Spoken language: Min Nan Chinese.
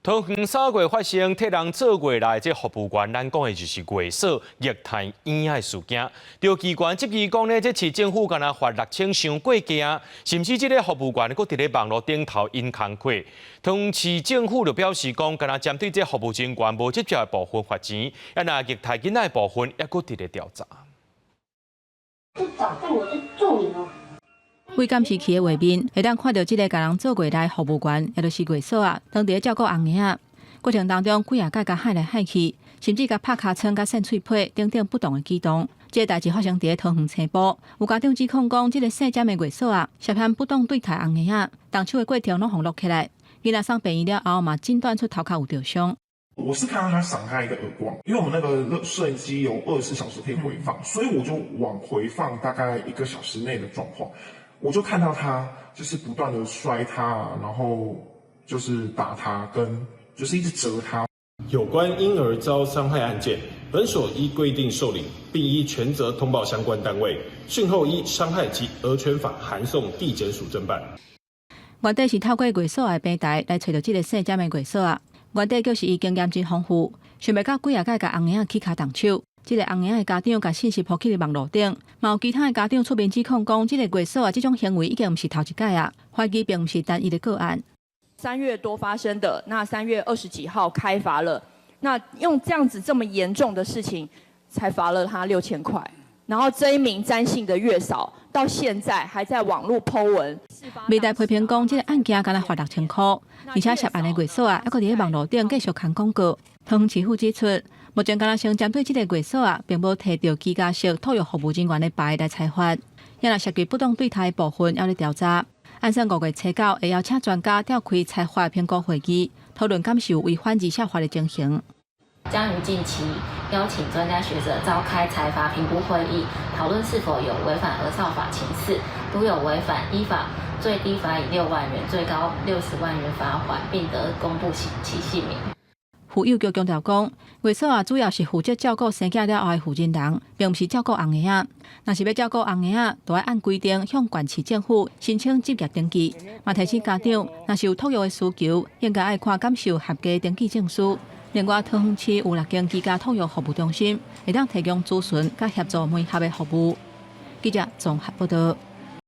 桃園3月發生替人做月老這服務員，咱講的就是月嫂虐待嬰仔的事件。著機關質疑講呢，這市政府敢若罰6000傷過驚，甚至這个服務員閣佇咧網路頂頭𪜶工課。桃園市政府就表示講，敢若針對這服務人員無執照的部分罰錢，啊若虐待囡仔的部分，猶閣佇咧調查。就早上我就揍你哦！對監視器的畫面，會當看著這个共人做月老服務員，也就是月嫂啊，當佇咧照顧翁嬰仔過程當中，幾仔擺共喊來喊去，甚至共拍尻川、共搧喙皮等等不當的舉動。這个代誌發生佇咧桃園青埔，有家長指控講，這个姓詹的月嫂啊，涉嫌不當對待翁嬰仔，動手的過程攏予錄起來。囡仔送病院了後，嘛診斷出頭殼有著傷。我是看到他賞他一個耳光，因為我們那個攝影機有24小時可以回放，所以我就往回放大概一個小時內的狀況。我就看到他就是不斷的摔他，然後就是打他，跟就是一直折他。有關嬰兒遭傷害案件，本所依規定受理，並依權責通報相關單位，訊後依傷害及兒權法函送地檢署偵辦。原底是透過月嫂的平台來揣著這个姓詹的月嫂啊，原底就是伊經驗真豐富，想袂到幾仔擺共翁嬰仔起跤動手。這个翁嬰仔的家長共信息鋪去佇網路頂，嘛有其他的家長出面指控講，這个月嫂啊，這種行為已經毋是頭一擺啊，懷疑並毋是單一的個案。 3月多發生的，那3月20幾號開罰了，那用這樣子這麼嚴重的事情，才罰了他6000塊。然後這一名詹姓的月嫂到現在還在網路 po 文。媒體批評講，這个案件敢若罰6000塊，而且涉案的月嫂啊，猶閣佇咧網路頂繼續空廣告。桃園市府指出，目前敢若先針對這个月嫂啊，並無提著居家式托育服務人員的牌來裁罰。也若涉及不當對待的部分，猶咧調查。按算5月初9會邀請專家召開裁罰評估會議，討論敢是有違反兒少法的情形。將於近期邀請專家學者召開裁罰評估會議，討論是否有違反兒少法情事。如有違反，依法最低罰以6萬元，最高60萬元罰款，並得公布其姓名。婦幼局強調講，月嫂啊，主要是負責照顧生囝了後的負責人，並毋是照顧翁嬰仔。若是欲照顧翁嬰仔，就愛按規定向縣市政府申請執業登記。嘛提醒家長，若是有托育的需求，應該愛看敢是有合格登記證書。另外，桃園市有六間居家托育服務中心，會當提供諮詢佮協助媒合的服務。記者綜合報道。